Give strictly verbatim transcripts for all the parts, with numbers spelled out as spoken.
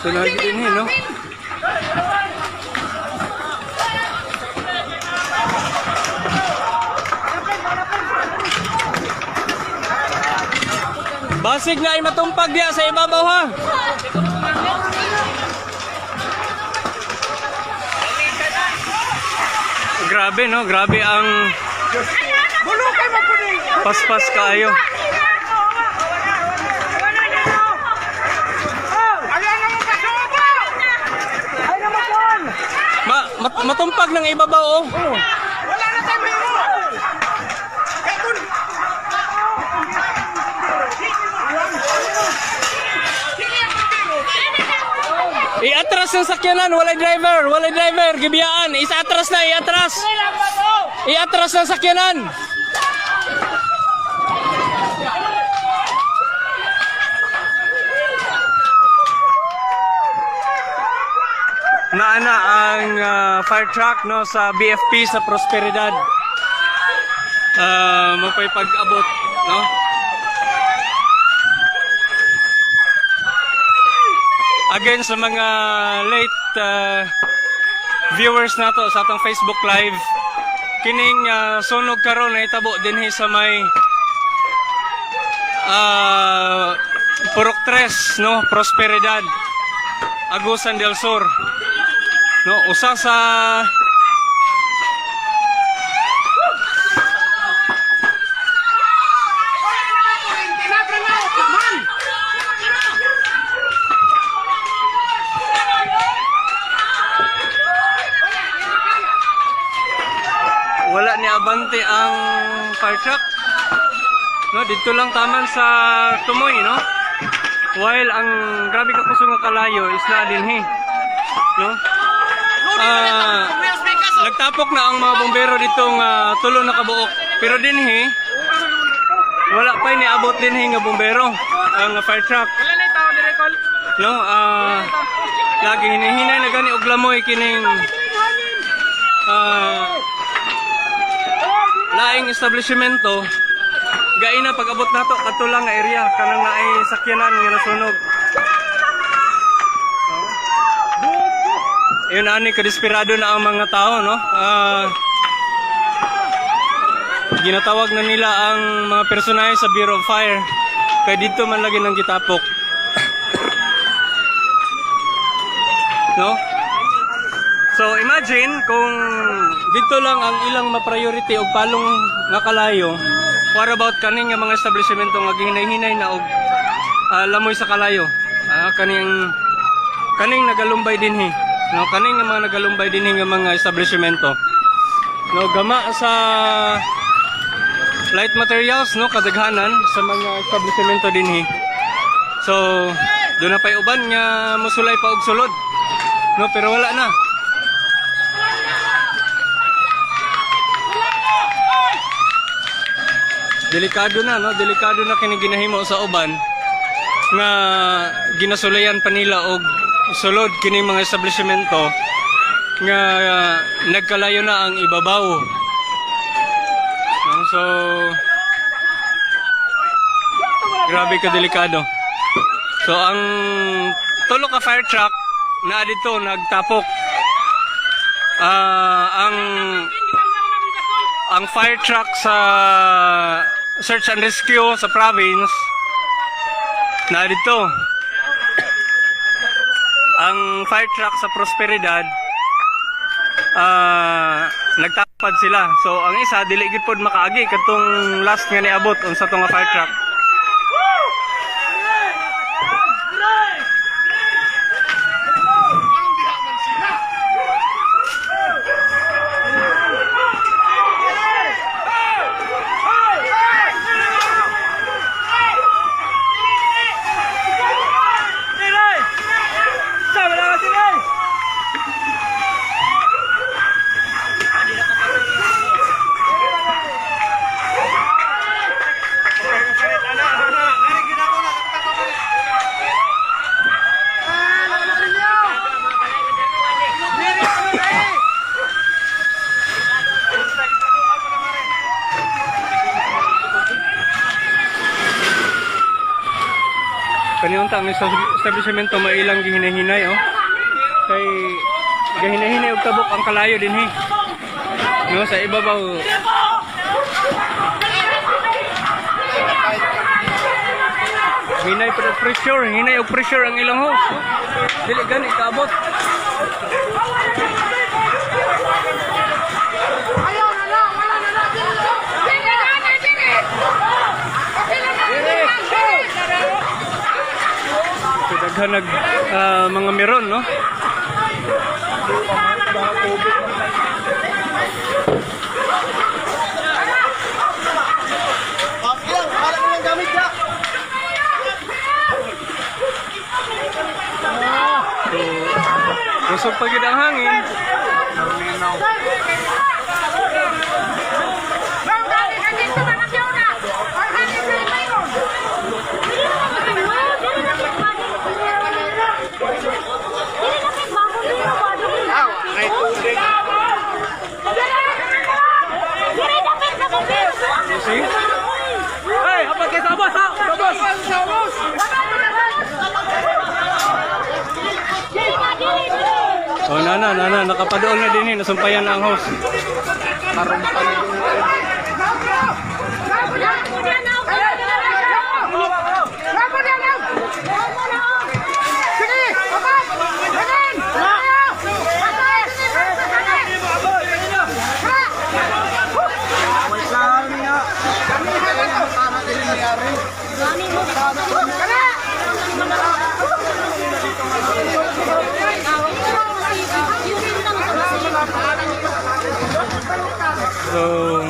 Ito na din eh, no? Basig na ay matumpag diya sa ibabaw, ha? Grabe, no? Grabe ang paspas kaayo. Ma mat matumpag ng ibabaw, oh. Iatras ang sakyanan, walay driver, walay driver, gibiyaan, iatras na, iatras. Iatras ang sakyanan. Naana ang, ah, fire truck, no, sa B F P sa Prosperidad. Ah, mapay pag-abot, no? Again, sa mga late, ah, viewers nato sa atong Facebook Live, kining, ah, sunog karon nahitabo dinhi sa may, ah, Purok Tres, no, Prosperidad, Agusan del Sur. No, usa sa Wala ni abante ang fire truck. No, dito lang taman sa tumoy, no? While ang grabe ka kusog nga kalayo is na dinhi, no? Ah, nagtapok na ang mga bombero dito nga tulo na kabuok. Pero dinhi, wala pa niabot dinhi nga bombero ang fire truck. Wala na itaw dire, Col. No, ah, lagi hinihinay na gani og lamoy kining, ah, laing establishmento. Gaina pag-abot nato kadto lang nga area kanang naay sakyanan nga nasunog. Yun, ani, kadesperado na ang mga tao, no? Ah, ginatawag na nila ang mga personahe sa Bureau of Fire. Kay dito man lagi nang gitapok. No? So, imagine kung dito lang ang ilang ma-priority og palong nga kalayo, what about kaning nga mga establishmento nga gihinay-hinay na og, ah, lamoy sa kalayo? Ah, kaning, kaning nagalumbay dinhi, no? Kaning nga mga nagalumbay dinhi nga mga establishmento. No, gama sa light materials, no, kadaghanan sa mga establishmento dinhi. So, doon na pa'y uban nga musulay pa og sulod. No, pero wala na. Delikado na, no? Delikado na kini ginahimo sa uban nga ginasulayan pa nila og sulod kini mga establishmento nga nagkalayo na ang ibabaw. No? So, grabe ka delikado. So, ang tulo ka fire truck na dito nagtapok. Ah, ang ang fire truck sa search and rescue sa province na dito. Ang fire truck sa Prosperidad, ah, nagtapad sila. So, ang isa, dili gid pod makaagi katong last nga niabot, unsa to nga fire truck. Unta ang estab-, establishmento mailang gihinahinay, oh. Kay gahinahinay og tabok ang kalayo dinhi. No, sa ibabaw. Hinay pa og pressure, hinay og pressure ang ilang hose. Dili gani kaabot. So, daghan nag, ah, mga meron, no? So, kusog pa gid ang hangin. See? Hey, apa kay sabas, ha? Sabas! Oh, nana, nana, nakapaduol na dinhi, nasumpayan na ang hose. So,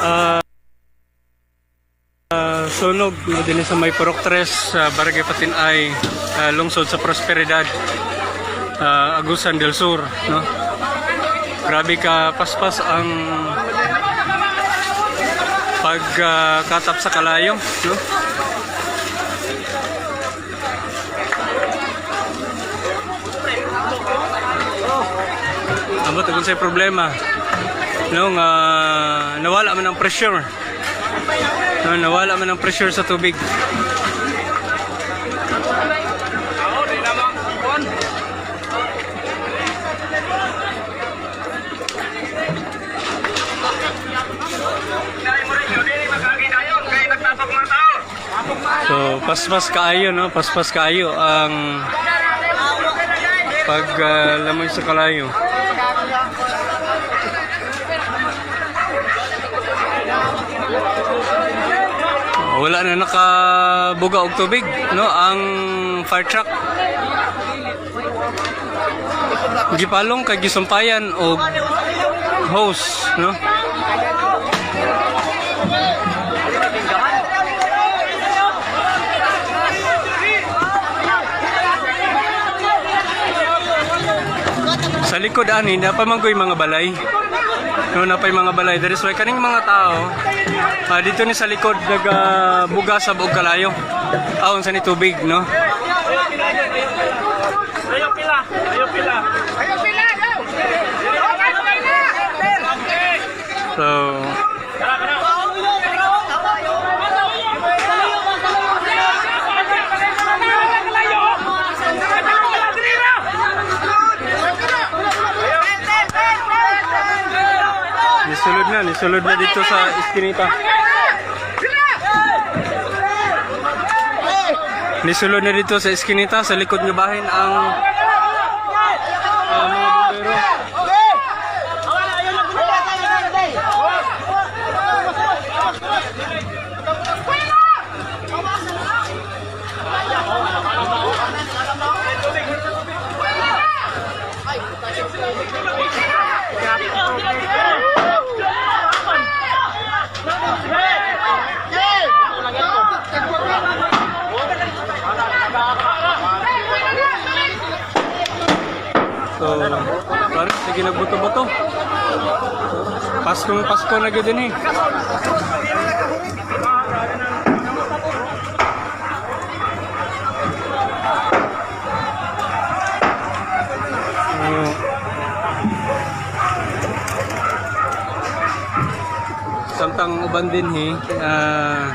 ah, ah, sunog, no, dinhi sa may Purok Tres, sa Barangay Patinay, ah, lungsod sa Prosperidad, ah, Agusan del Sur, no? Grabe ka paspas ang pag, ah, katap sa kalayo, no? Ambot kung unsay problema, no, nga nawala man ang pressure. No, nawala man ang pressure sa tubig. So, paspas kaayo, no? Paspas kaayo ang pag, ah, lamoy sa kalayo. Wala na nakabuga og tubig, no? Ang fire truck. Gipalong kay gisumpayan og hose, no? Sa likod ani, naa pa man goy mga balay. No, naa pay mga balay. That is why kaning mga tao, ah, dito ni sa likod nagabuga sa buog kalayo. Aw, unsa ni tubig, no? Ayaw pila, ayaw pila. So, nisulod na, nisulod na dito sa iskinita. Nisulod na dito sa iskinita, sa likod nga bahin ang, ang mga bombero. So, pare, sige, nagbuto-buto. Paskong Pasko na gyud din eh. Oh. Samtang uban dinhi, ah,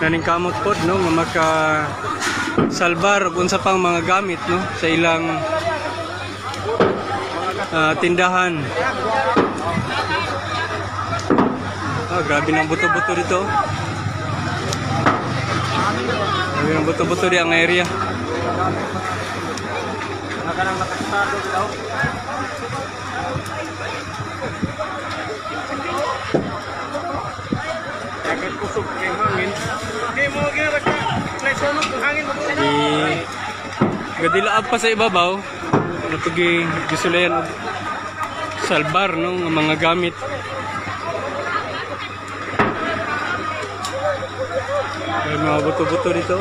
naningkamot pod, no, nga makasalbar og unsa pang mga gamit, no, sa ilang, ah, tindahan. Ah, grabe ng buto-buto dito. Grabe ng buto-buto di ang area. Di gadilaab pa sa ibabaw. Ito gi gisulayan og salbar, no, nga mga gamit. May mga buto-buto dito.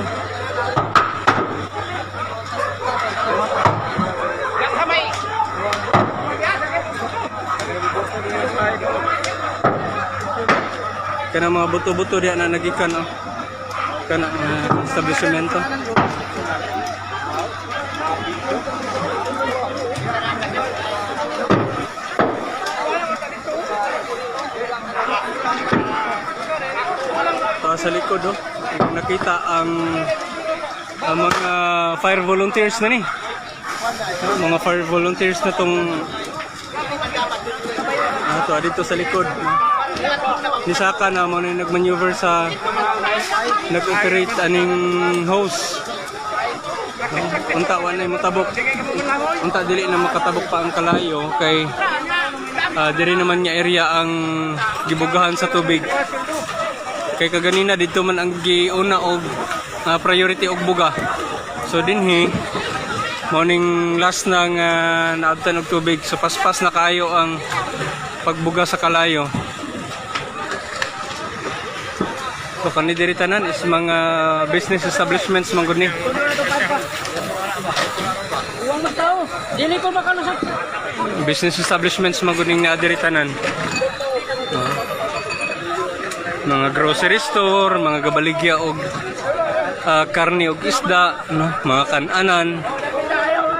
Kana mga buto-buto diya na nagikan, oh. Kana, ah, establishmento. Ah, sa likod, oh, nakita ang, ang mga fire volunteers na ni. Mga fire volunteers na tong, ah, to, dito sa likod. Ni Saka na mo na nag-maneuver sa, nag-operate aning hose. Unta, wa na matabok. Unta, dili na makatabok pa ang kalayo kay, ah, diri naman nga area ang gibugahan sa tubig. Kay kaganina dito man ang giuna og, ah, priority og buga. So dinhi, morning last na nga naabtan og tubig. So paspas na kaayo ang pagbuga sa kalayo. So, kani diri tanan is mga business establishments man gud ni. Uwang magtao, dili ko makalusot. Business establishments man gud ning naa diri tanan. Ah. Mga grocery store, mga gabaligya og, ah, karne og isda, no? Mga kan-anan.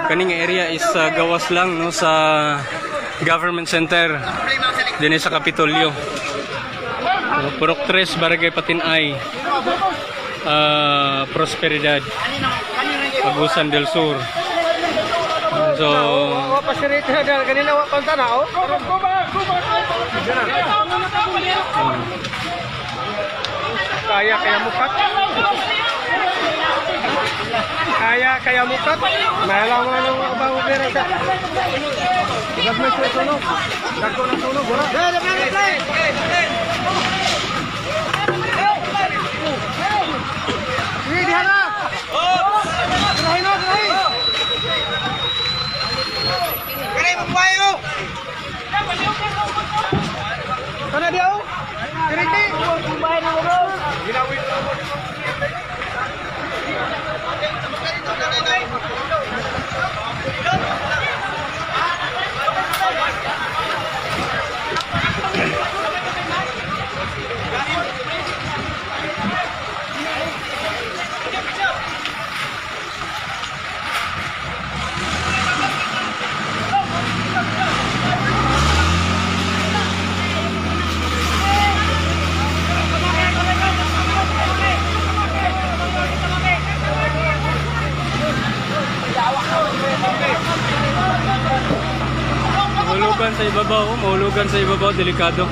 Kani nga area is, ah, gawas lang, no, sa government center dinhi sa Kapitolyo. Purok Tres, Barangay Patinay, ah, Prosperidad, Agusan del Sur. So, wa pa si Rita dal kanina wa pa tana, oh. Kaya, kaya mukat. Kaya, kaya mukat. Mahala mo na ng abang pera sa. Ilag mo sa sunog. Dagko ng sunog, wala. Sige, diha na. Dirahin na, dirahin. Kana diha, oh. Diri, di. Mahulugan sa ibabaw, oh, mahulugan sa ibabaw, delikado.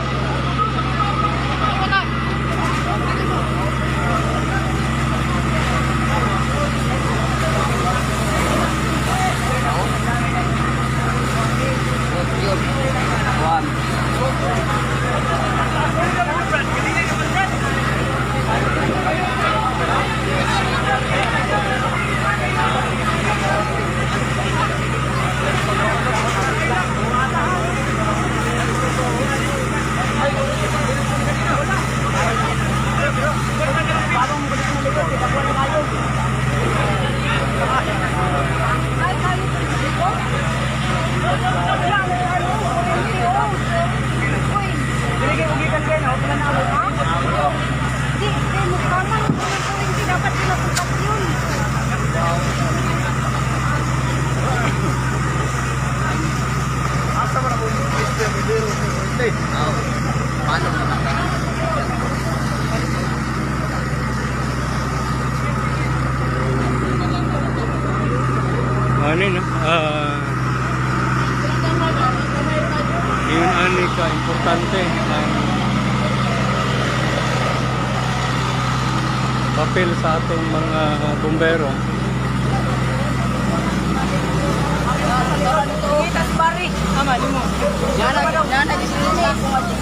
Di, di mo tama. Hindi dapat pinapagkat yun. Asa man ako yung Mister Rivero sa Norte? Paano naman? Ka importante ang papel sa atong mga bumbero. Kita si Barry. Tama, di mo. Yana, yana, di sila sa akong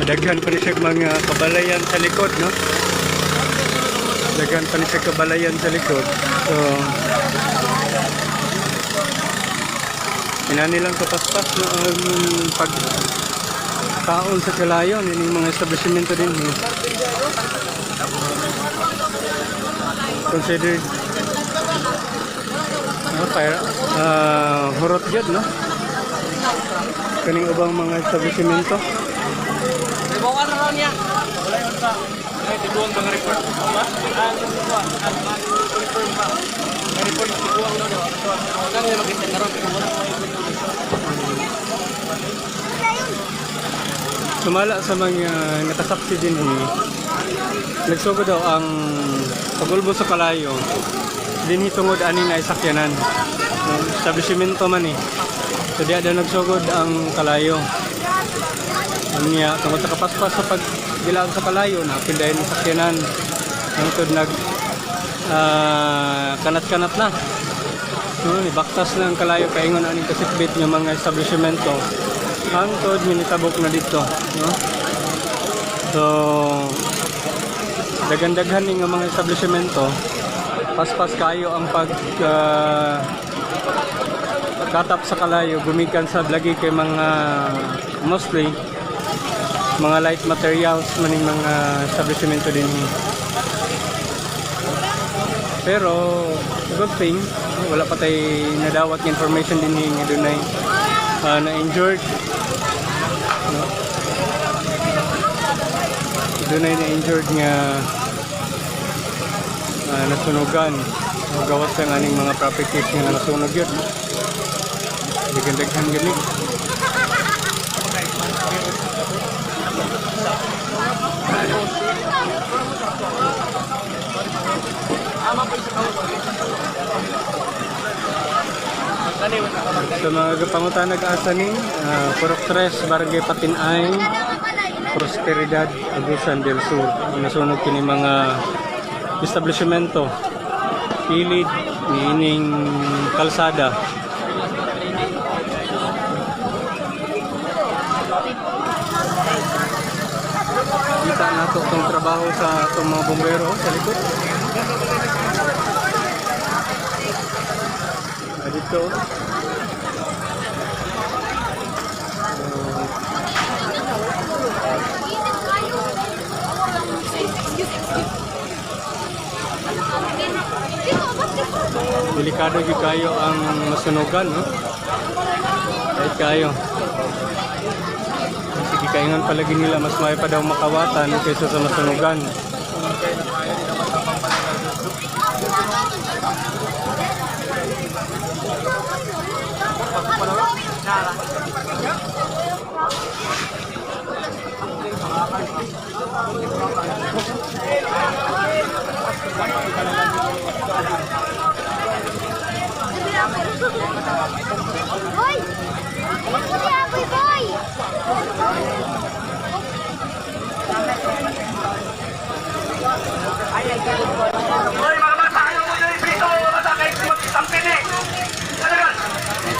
Daghan pa ni siya mga kabalayan sa likod, no? Daghan pa ni siya kabalayan sa likod. So, inani lang kapaspas na ang pagkaon sa kalayo nining mga establishmento din, eh. Considered, ah, kaya, ah, hurot gyud, no? Kaning ubang mga establishmento. Ibawan na lang niya. Ay, tiguang mga report ba? Ah, ano ba? Ang confirm ba? May report, tiguang daw, daw. Ang dami na makita karon, pero wala pa yung Sumala sa mga nakasaksi din, eh, nagsugod daw ang pag-ulbo sa kalayo dinhi tungod ani na sakyanan. Establishmento man, eh. So, diya daw nagsugod ang kalayo. Unya, tungod sa kapaspas sa pagdilaag sa kalayo, naapil dayon ang sakyanan. Hangtod nag, ah, kanat-kanat na. No, ibaktas na ang kalayo, kaingon aning kasitbit nga mga establishmento. Hangtod nga nitabok na dito, no? So, daghan-daghan ni nga mga establishmento, paspas kayo ang pag, ah, katap sa kalayo, gumikan sa lagi kay mga, mostly, mga light materials man ning mga establishmento din. Pero, good thing, wala pa tay nadawat nga information din nga dunay, ah, na-injured. No? Dunay na-injured nga, ah, nasunugan. Gawas sa aning mga properties nga nasunog yun. Daghan-daghan gani. Sa mga gapangutan nag-asa ni, ah, Purok Tres, Barangay Patinay, Prosperidad, Agusan del Sur. Nasunog kini mga establishmento kilid niining kalsada. Kita nato tong trabaho sa atong mga bumbero sa likod. Ah, dito. Delikado gyud kayo ang masunugan, no? Kahit kayo. Sige, kaingon pa lagi nila, mas may pa daw makawatan kaysa sa masunugan. Hoy! Hoy, mga bata, ayaw mo diri dito, mga bata, kay tampini. Talaga.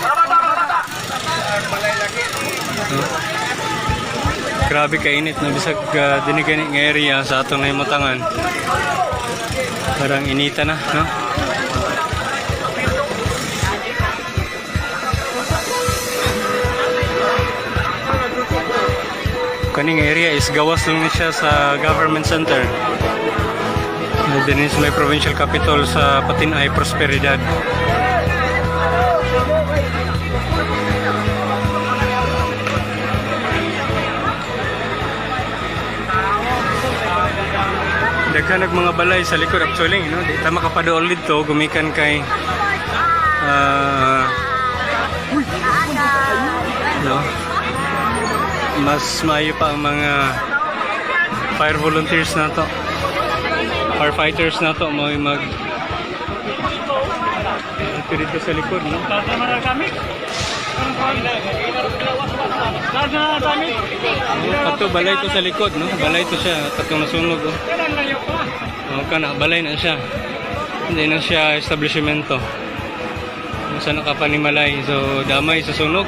Mga bata, mga bata. Grabe ka init, no? Bisag, ah, dini gani nga area sa atong nahimutangan. Parang inita na, no? Kaning area is gawas lang ni siya sa government center. Dinhi sa may provincial capital sa Patinay, Prosperidad. Daghan og mga balay sa likod actually, no? Di ta makapaduol didto gumikan kay, ah, no? Mas maayo pa ang mga fire volunteers nato. Firefighters nato, mao mag dito sa likod, no? Kato, balay to sa likod, no? Balay to siya, katong nasunog, oh. Oh, kana, balay na siya. Hindi na siya establishmento. Sa nakapanimalay, so damay sa sunog.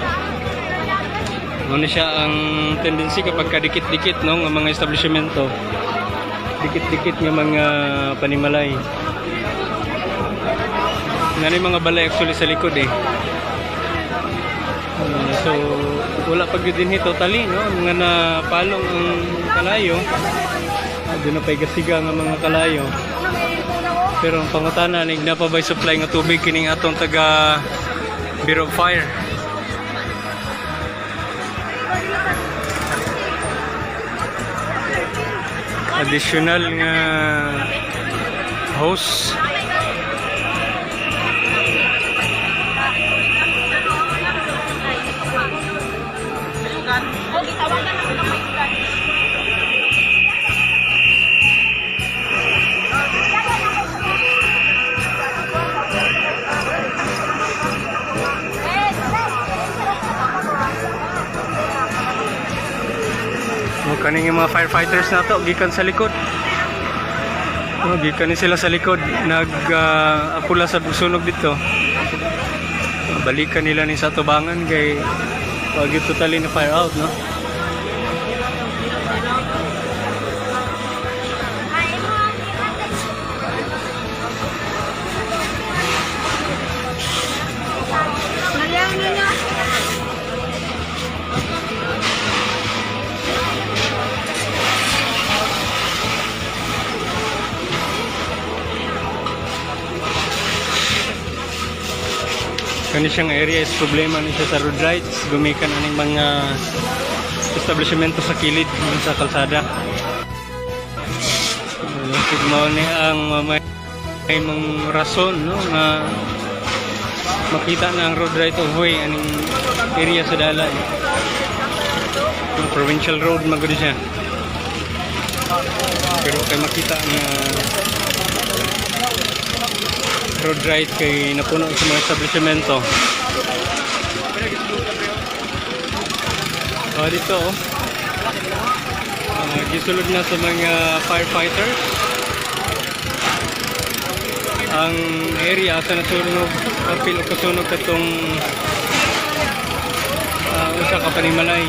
Ano siya ang tendency kapag kadikit-dikit, no, nga mga establishmento? Dikit-dikit nga mga panimalay. Nani mga balay actually sa likod, eh. Uh, so, wala pa gyud dinhi totally, no? Nga napalong ang kalayo. Ah, doon na pa'y gasiga nga mga kalayo. Pero ang pangutana, nig na pa ba'y supply nga tubig kining atong taga Bureau of Fire? Additional nga hose. O, kani nga mga firefighters nato, gikan sa likod. O, gikan ni sila sa likod. Nag, ah, apula sa sunog dito. Balikan nila ni sa tubangan kay wag yung totally na fire out, no? Kani siyang area is problema ni siya sa road rights, gumikan aning mga establishmento sa kilid sa kalsada. Mao ni ang mamay. May mga rason, no, nga makita na ang road right of way aning area sa dalan. Ang provincial road man gud siya. Pero kay makita nga road right kay napuno sa mga establishmento. Oh, dito, oh. Ah, gisulod na sa mga firefighters ang area sa nasunog, apil o kasunog katong, ah, usa ka panimalay.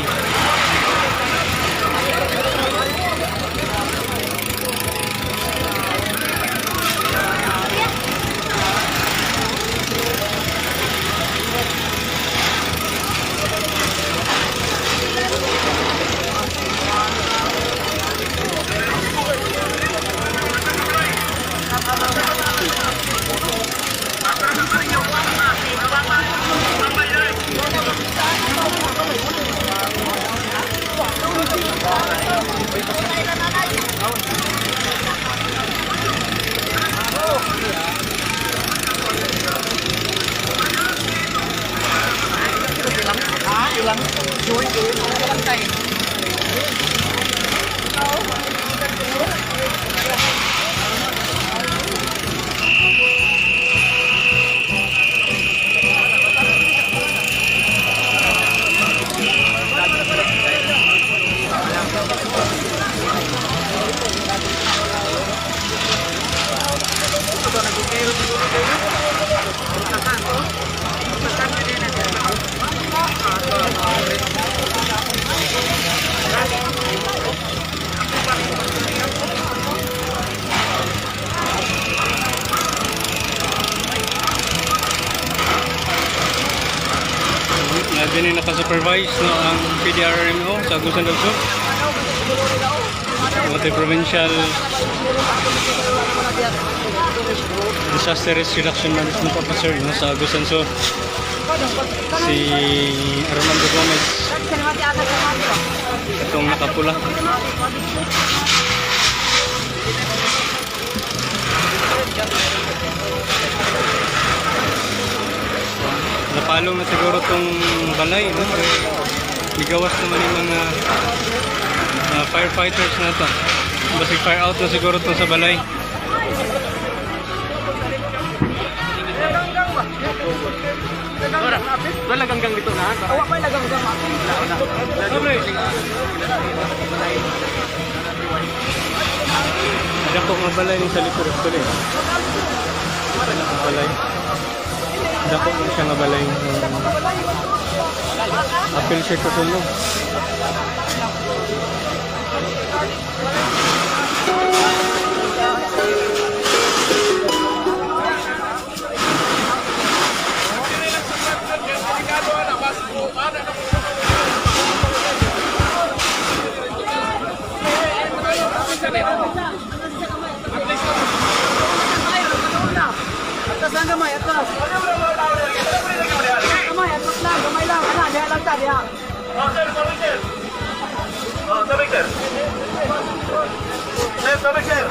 Nga din naka-supervise, no, ang P D R M O sa Agusan del Sur. Multi-provincial Disaster Risk Reduction Management Officer, no, sa Agusan Sur, si Armando Gomez. Itong nakapula. Napalong na siguro tong balay, no? Kay migawas naman yung mga, ah, firefighters na to. Basig fire out na siguro to sa balay. Wala, wala ganggang dito na. Awa pa naganggang ako. Dako nga balay ni sa likod, actually. Balay. Dako na siya nga balay. Apil siya sa sulod. Atras lang gamay, atras. Gamay, atras lang, gamay lang. Ana, diha lang ta, diha. Oh, sir, sorry, sir. Oh, sorry, sir. Sir, sorry, sir.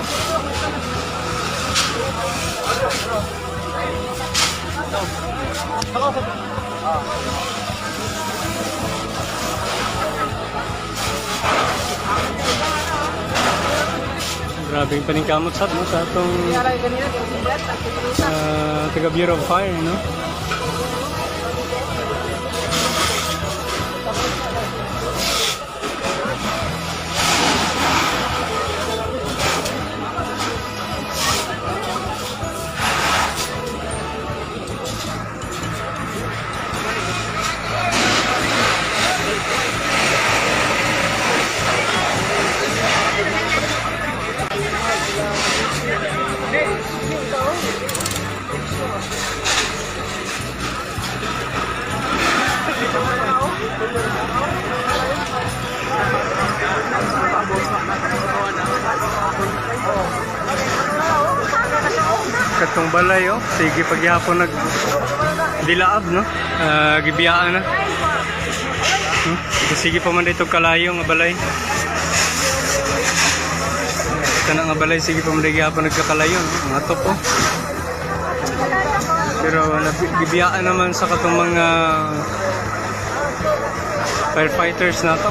Grabe yung paningkamot, sab, no, sa atong, ah, taga Bureau of Fire, no? Katong balay, oh, sige pa gihapon nagdilaab, no? Ah, gibiyaan na. Hmm? Sige pa man dito kalayo nga balay. Kana nga balay, sige pa man gihapon nagkakalayo, no? Mga top, oh. Pero nabi-, gibiyaan naman sa katong mga firefighters na to.